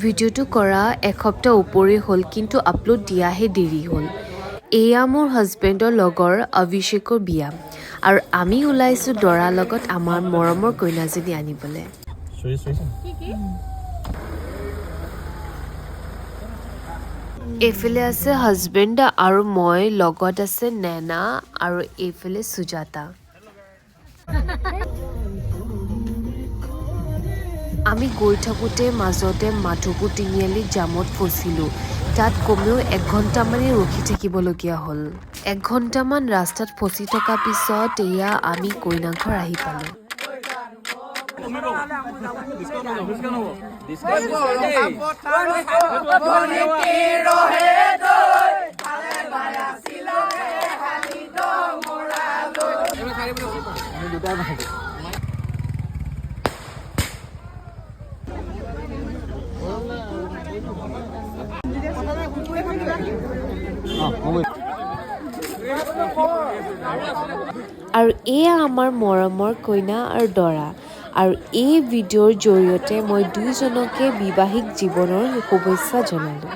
ভিডিঅ'টো কৰা এসপ্তাহ ওপৰি হ'ল, কিন্তু আপলোড দিয়াহে দেৰি হ'ল। এয়া মোৰ হাজবেণ্ডৰ লগৰ অভিষেকৰ বিয়া আৰু আমি ওলাইছোঁ দৰাৰ লগত আমাৰ মৰমৰ কইনাজনী আনিবলৈ। চুৰি চুৰিছে। এইফালে আছে হাজবেণ্ড আৰু মই, লগত আছে নেনা আৰু এইফালে সুজাতা। আমি গৈ থাকোঁতে মাজতে মাধৱপুৰ তিনিআলি জামত ফচিলোঁ। তাত কমেও 1 ঘণ্টামানেই ৰখি থাকিবলগীয়া হ'ল। 1 ঘণ্টামান ৰাস্তাত ফচি থকা পিছত এয়া আমি কইনা ঘৰ আহি পালোঁ। আৰু এয়া আমাৰ মৰমৰ কইনা আৰু দৰা। আৰু এই ভিডিঅ'ৰ জৰিয়তে মই দুয়োজনকে বিবাহিক জীৱনৰ শুভেচ্ছা জনালোঁ।